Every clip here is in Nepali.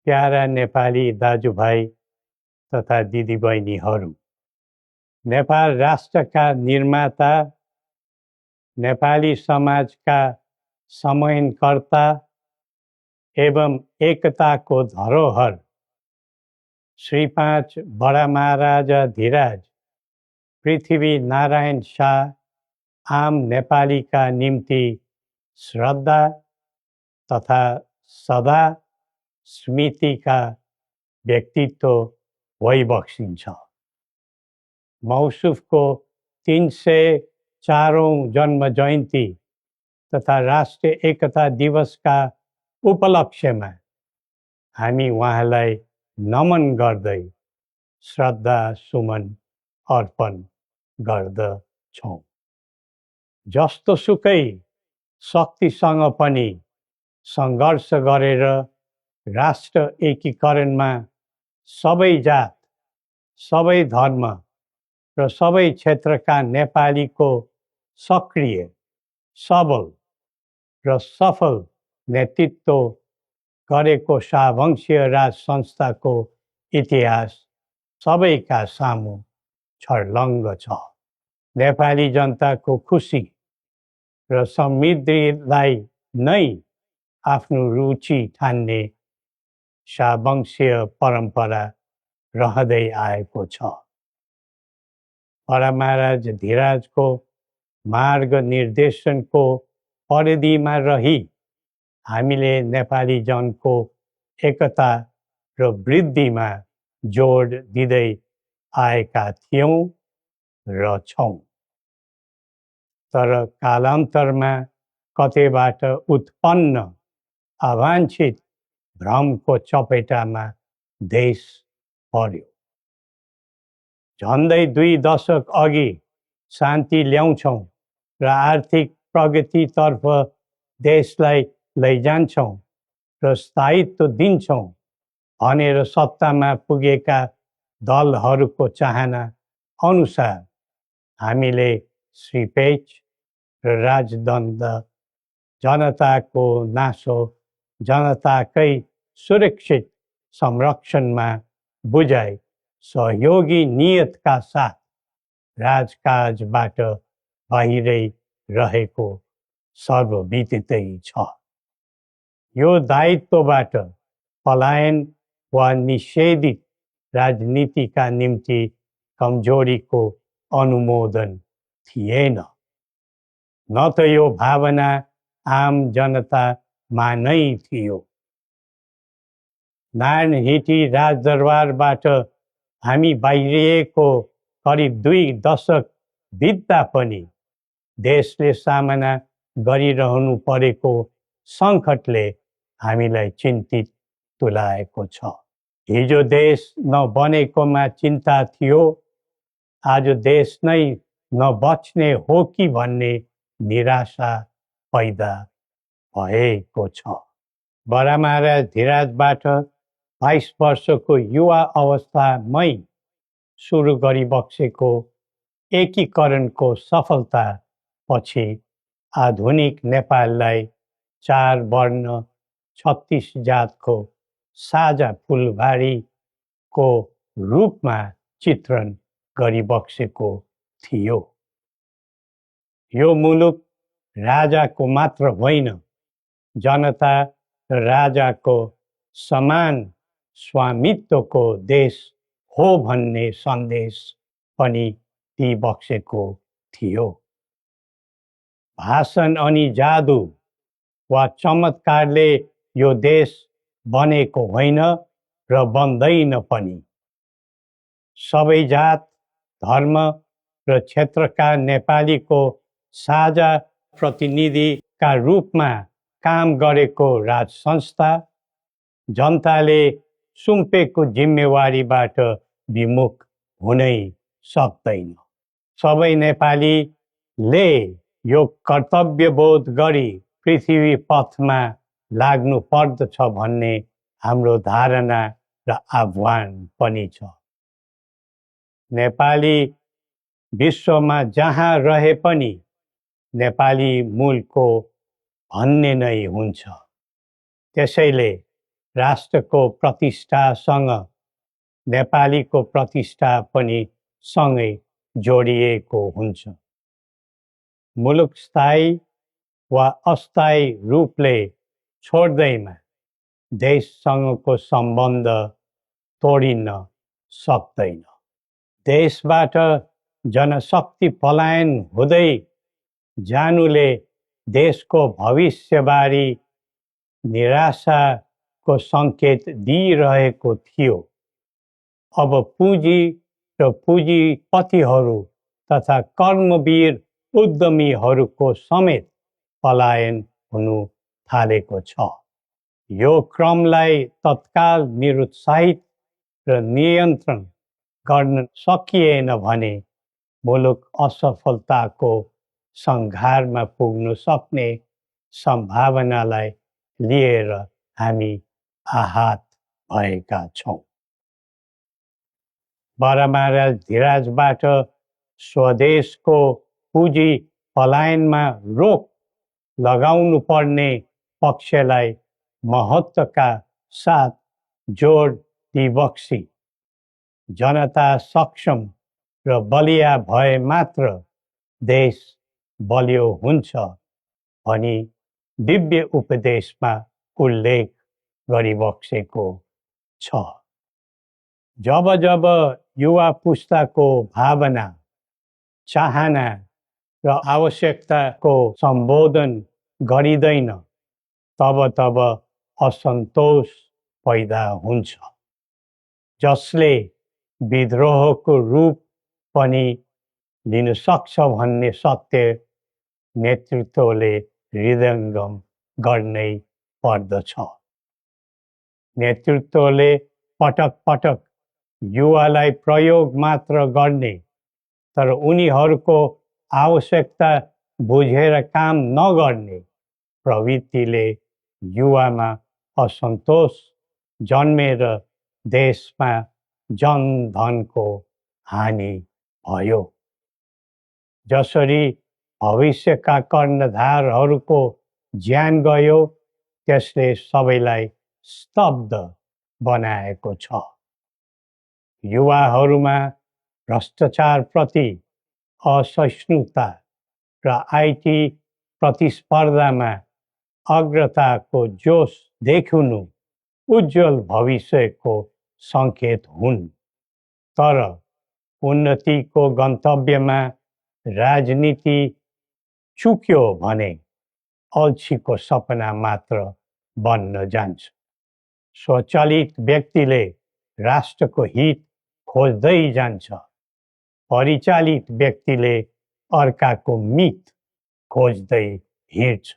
प्यारा नेपाली दाजुभाइ तथा दिदीबहिनीहरू, नेपाल राष्ट्रका निर्माता, नेपाली समाजका समन्वयकर्ता एवं एकताको धरोहर श्री 5 बडा महाराजा धीराज पृथ्वी नारायण शाह आम नेपालीका निम्ति श्रद्धा तथा सदा स्मृतिका व्यक्तित्व भइबक्सिन्छ। मौसुफको 304औं जन्म जयन्ती तथा राष्ट्रिय एकता दिवसका उपलक्ष्यमा हामी उहाँलाई नमन गर्दै श्रद्धा सुमन अर्पण गर्दछौँ। जस्तोसुकै शक्तिसँग पनि सङ्घर्ष गरेर राष्ट्र एकीकरणमा सबै जात, सबै धर्म र सबै क्षेत्रका नेपालीको सक्रिय, सबल र सफल नेतृत्व गरेको शाहवंशीय राज संस्थाको इतिहास सबैका सामु छर्लङ्ग छ। नेपाली जनताको खुसी र समृद्धिलाई नै आफ्नो रुचि ठान्ने शाहवंशीय परम्परा रहँदै आएको छ। बडा महाराज धीराजको मार्ग निर्देशनको परिधिमा रही हामीले नेपाली जनको एकता र वृद्धिमा जोड दिँदै आएका थियौँ र छौँ। तर कालान्तरमा कतैबाट उत्पन्न अवाञ्छित भ्रमको चपेटामा देश पर्यो। झन्डै 2 दशक अघि शान्ति ल्याउँछौँ र आर्थिक प्रगतितर्फ देशलाई लैजान्छौँ र स्थायित्व दिन्छौँ भनेर सत्तामा पुगेका दलहरूको चाहना अनुसार हामीले श्री 5 र राजदण्ड जनताको नासो जनताकै सुरक्षित संरक्षणमा बुझाइ सहयोगी नियतका साथ राजकाजबाट बाहिरै रहेको सर्वविदितै छ। यो दायित्वबाट पलायन वा निषेधित राजनीतिका निम्ति कमजोरीको अनुमोदन थिएन, न त यो भावना आम जनतामा नै थियो। नारायणहिटी राजदरबारबाट हामी बाहिरिएको करिब 2 दशक बित्दा पनि देशले सामना गरिरहनु परेको सङ्कटले हामीलाई चिन्तित तुल्याएको छ। हिजो देश नबनेकोमा चिन्ता थियो, आज देश नै नबच्ने हो कि भन्ने निराशा पैदा भएको छ। बडा महाराज धीराजबाट 22 वर्षको युवा अवस्थामै सुरु गरिबक्सेको एकीकरणको सफलता पछि आधुनिक नेपाललाई 4 वर्ण 36 जातको साझा फुलबारीको रूपमा चित्रण गरिबक्सेको थियो। यो मुलुक राजाको मात्र होइन, जनता र राजाको समान स्वामित्वको देश हो भन्ने सन्देश पनि दिइबक्सेको थियो। भाषण अनि जादु वा चमत्कारले यो देश बनेको होइन र बन्दैन पनि। सबै जात, धर्म र क्षेत्रका नेपालीको साझा प्रतिनिधिका रूपमा काम गरेको राज संस्था जनताले सुम्पेको जिम्मेवारीबाट विमुख हुनै सक्दैन। सबै नेपालीले यो कर्तव्यबोध गरी पृथ्वी पथमा लाग्नु पर्दछ भन्ने हाम्रो धारणा र आह्वान पनि छ। नेपाली विश्वमा जहाँ रहे पनि नेपाली मूलको भन्ने नै हुन्छ। त्यसैले राष्ट्रको प्रतिष्ठासँग नेपालीको प्रतिष्ठा पनि सँगै जोडिएको हुन्छ। मुलुक स्थायी वा अस्थायी रूपले छोड्दैमा देशसँगको सम्बन्ध तोडिन सक्दैन। देशबाट जनशक्ति पलायन हुँदै जानुले देशको भविष्यबारे निराशाको सङ्केत दिइरहेको थियो। अब पुँजी र पुँजीपतिहरू तथा कर्मवीर उद्यमीहरूको समेत पलायन हुनु थालेको छ। यो क्रमलाई तत्काल निरुत्साहित र नियन्त्रण गर्न सकिएन भने मुलुक असफलताको सङ्घारमा पुग्न सक्ने सम्भावनालाई लिएर हामी आहत भएका छौँ। बरामारा धिराजबाट स्वदेशको पुँजी पलायनमा रोक लगाउनु पर्ने पक्षलाई महत्त्वका साथ जोड दिबक्सी जनता सक्षम र बलिया भए मात्र देश बलियो हुन्छ भनी दिव्य उपदेशमा उल्लेख गरिबक्सेको छ। जब जब युवा पुस्ताको भावना, चाहना र आवश्यकताको सम्बोधन गरिँदैन तब तब असन्तोष पैदा हुन्छ, जसले विद्रोहको रूप पनि लिन सक्छ भन्ने सत्य नेतृत्वले हृदयङ्गम गर्नै पर्दछ। नेतृत्वले पटक पटक युवालाई प्रयोग मात्र गर्ने तर उनीहरूको आवश्यकता बुझेर काम नगर्ने प्रवृत्तिले युवामा असन्तोष जन्मेर देशमा जनधनको हानि भयो। जसरी भविष्यका कर्णधारहरूको ज्यान गयो त्यसले सबैलाई स्तब्ध बनाएको छ। युवाहरूमा भ्रष्टाचारप्रति असहिष्णुता र आइटी प्रतिस्पर्धामा अग्रताको जोश देखिनु उज्जवल भविष्यको सङ्केत हुन्। तर उन्नतिको गन्तव्यमा राजनीति चुक्यो भने अल्छीको सपना मात्र बन्न जान्छ। स्वचालित व्यक्तिले राष्ट्रको हित खोज्दै जान्छ, परिचालित व्यक्तिले अर्काको मित खोज्दै हिँड्छ।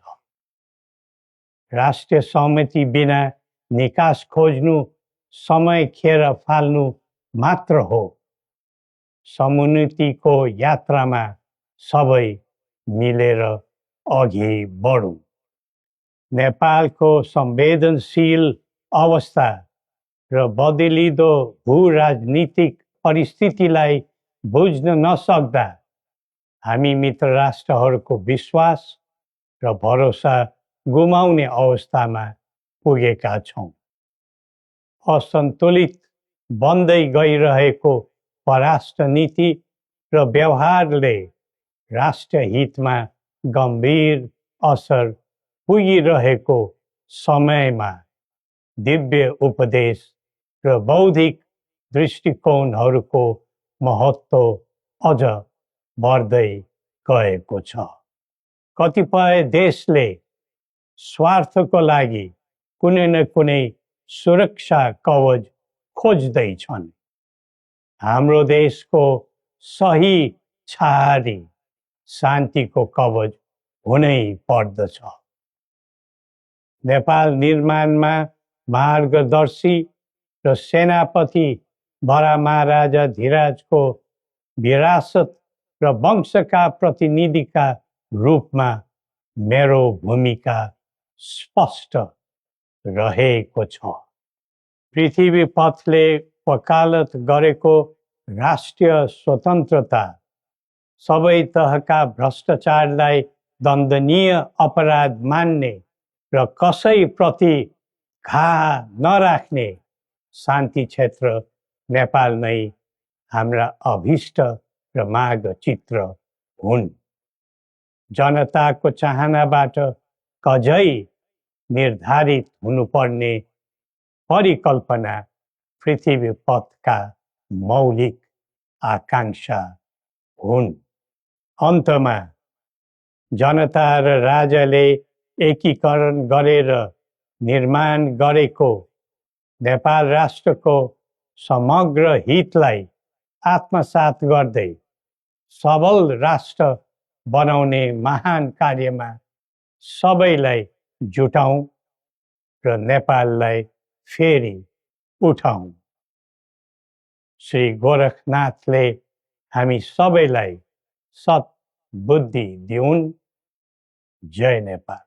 राष्ट्रिय सहमति बिना निकास खोज्नु समय खेर फाल्नु मात्र हो। समुन्नतिको यात्रामा सबै मिलेर अघि बढौँ। नेपालको संवेदनशील अवस्था र बदलिँदो भू-राजनीतिक परिस्थितिलाई बुझ्न नसक्दा हामी मित्र राष्ट्रहरूको विश्वास र भरोसा गुमाउने अवस्थामा पुगेका छौँ। असन्तुलित बन्दै गइरहेको परराष्ट्र नीति र व्यवहारले राष्ट्रिय हितमा गम्भीर असर पुगिरहेको समयमा दिव्य उपदेश र बौद्धिक दृष्टिकोणहरूको महत्त्व अझ बढ्दै गएको छ। कतिपय देशले स्वार्थको लागि कुनै न कुनै सुरक्षा कवच खोज्दैछन्। हाम्रो देशको सही छहारी शान्तिको कवच हुनै पर्दछ। नेपाल निर्माणमा मार्गदर्शी र सेनापति बरामाराजा धिराजको विरासत र वंशका प्रतिनिधिका रूपमा मेरो भूमिका स्पष्ट रहेको छ। पृथ्वी पथले वकालत गरेको राष्ट्रिय स्वतन्त्रता, सबै तहका भ्रष्टाचारलाई दण्डनीय अपराध मान्ने र कसैप्रति घा नराख्ने शान्ति क्षेत्र नेपाल नै हाम्रा अभिष्ट र माग चित्र हुन्। जनताको चाहनाबाट कझै निर्धारित हुनुपर्ने परिकल्पना पृथ्वी पथका मौलिक आकांक्षा हुन्। अन्तमा जनता र राजाले एकीकरण गरेर निर्माण गरेको नेपाल राष्ट्रको समग्र हितलाई आत्मसात गर्दै सबल राष्ट्र बनाउने महान कार्यमा सबैलाई जुटाउँ र नेपाललाई फेरि उठाउँ। श्री गोरखनाथले हामी सबैलाई सत् बुद्धि दिउन्। जय नेपाल।